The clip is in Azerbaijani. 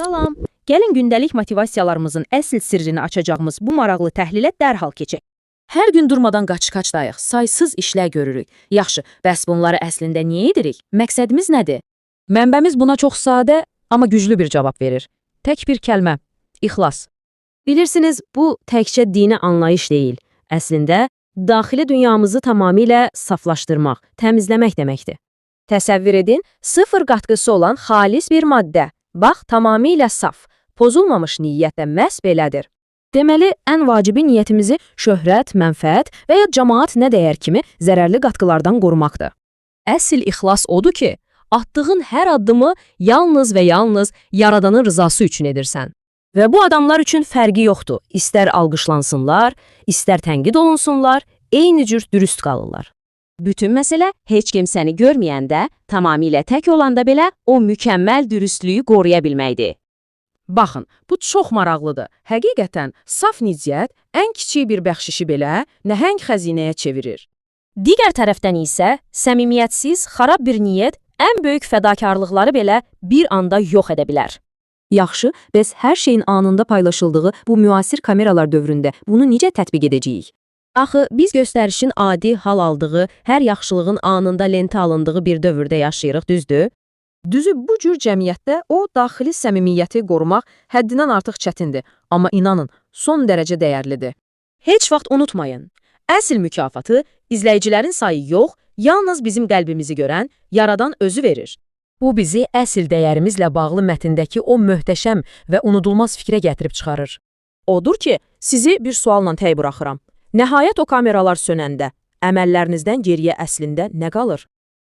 Salam. Gəlin gündəlik motivasiyalarımızın əsl sirrini açacağımız bu maraqlı təhlilə dərhal keçək. Hər gün durmadan qaç-qaçdayıq, saysız işlər görürük. Yaxşı, bəs bunları əslində niyə edirik? Məqsədimiz nədir? Mənbəmiz buna çox sadə, amma güclü bir cavab verir. Tək bir kəlmə: ixlas. Bilirsiniz, bu təkcə dini anlayış deyil. Əslində, daxili dünyamızı tamamilə saflaşdırmaq, təmizləmək deməkdir. Təsəvvür edin, sıfır qatqısı olan xalis bir maddə. Bax, tamamilə saf, pozulmamış niyyət də məhz belədir. Deməli, ən vacibi niyyətimizi şöhrət, mənfəət və ya cəmaat nə dəyər kimi zərərli qatqılardan qorumaqdır. Əsl ixlas odur ki, atdığın hər addımı yalnız və yalnız Yaradanın rızası üçün edirsən. Və bu adamlar üçün fərqi yoxdur. İstər alqışlansınlar, istər tənqid olunsunlar, eyni cür dürüst qalırlar. Bütün məsələ heç kim səni görməyəndə, tamamilə tək olanda belə o mükəmməl dürüstlüyü qoruya bilməkdir. Baxın, bu çox maraqlıdır. Həqiqətən, saf niyyət ən kiçik bir bəxşişi belə nəhəng xəzinəyə çevirir. Digər tərəfdən isə səmimiyyətsiz, xarab bir niyyət ən böyük fədakarlıqları belə bir anda yox edə bilər. Yaxşı, bəs hər şeyin anında paylaşıldığı bu müasir kameralar dövründə bunu necə tətbiq edəcəyik? Axı biz göstərişin adi hal aldığı, hər yaxşılığın anında lentə alındığı bir dövrdə yaşayırıq, düzdür? Düzü bu cür cəmiyyətdə o daxili səmimiyyəti qorumaq həddindən artıq çətindir, amma inanın, son dərəcə dəyərlidir. Heç vaxt unutmayın, əsl mükafatı izləyicilərin sayı yox, yalnız bizim qəlbimizi görən, Yaradan özü verir. Bu bizi əsl dəyərimizlə bağlı mətndəki o möhtəşəm və unudulmaz fikrə gətirib çıxarır. Odur ki, sizi bir sualla tək buraxıram. Nəhayət o kameralar sönəndə, əməllərinizdən geriyə əslində nə qalır?